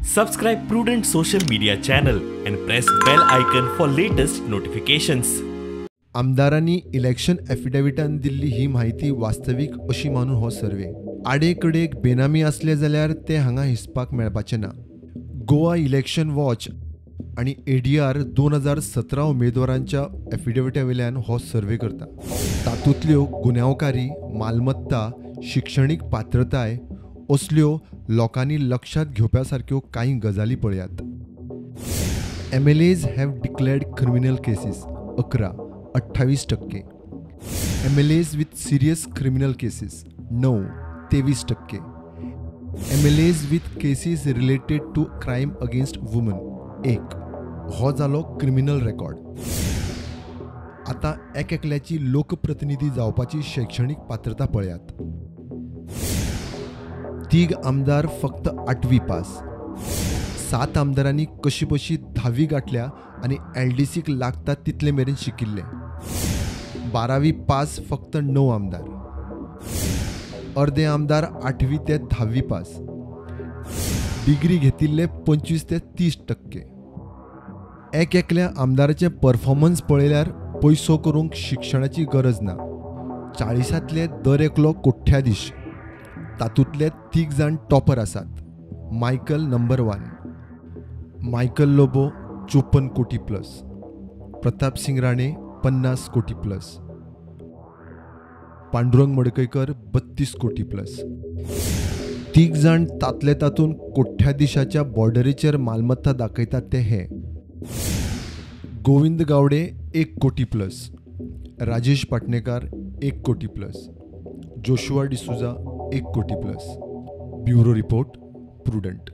Subscribe Prudent social media channel and press bell icon for latest notifications. आमदारांनी election एफिडेविटान दिल्ली ही म्हायती वास्तवीक अशी मानून हो सर्वे. आडेकडेक बेनामी आसले जाल्यार ते हांगा हिसपाक मेळपाचे ना. गोवा इलेक्शन वॉच आनी ADR 2017 उमेदवारांच्या एफिडेविटा वयल्यान हो सर्वे करता. तातूंतल्यो गुन्यांवकारी, मालमत्ता, शिक्षणीक पात्रताय असल्यो लोकांनी लक्षांत घेवपा सारक्यो कांय गजाली पळयात. MLAs have declared criminal cases 11, 28%. MLAs with serious criminal cases 9, 23%. MLAs with cases related to crime against woman 1. हो जालो क्रिमिनल रेकॉर्ड. आतां एक एकल्याची लोकप्रतिनिधी जावपाची शैक्षणीक पात्रता पळयात. 3 आमदार फक्त 8वी पास, 7 आमदारांनी कशी बशी 10वी गांठल्या आनी LDCक लागता तितले मेरेन शिकिल्ले. 12वी पास फक्त 9 आमदार, अर्दे आमदार 8वी ते 10वी पास, डिग्री घेतिल्ले 25 ते 30%. एक एकल्या आमदाराचें परफॉर्मन्स पळयल्यार पयसो करूंक शिक्षणाची गरज ना. 40तले दर एकलो कोठ्याधीश, तातूंतले 3 जाण टॉपर आसात. मायकल नंबर 1, मायकल लोबो 54 कोटी प्लस, प्रताप सिंग राणे 50 कोटी प्लस, पांडुरंग मडकयकर 32 कोटी प्लस. 3 जाण तातले तातूंत कोठ्याधीशाच्या बॉर्डरीचेर मालमत्ता दाखयतात ते हे: गोविंद गावडे 1 कोटी प्लस, राजेश पाटणेकार 1 कोटी प्लस, जोशुआ डिसुजा 1 कोटी plus. Bureau report, Prudent.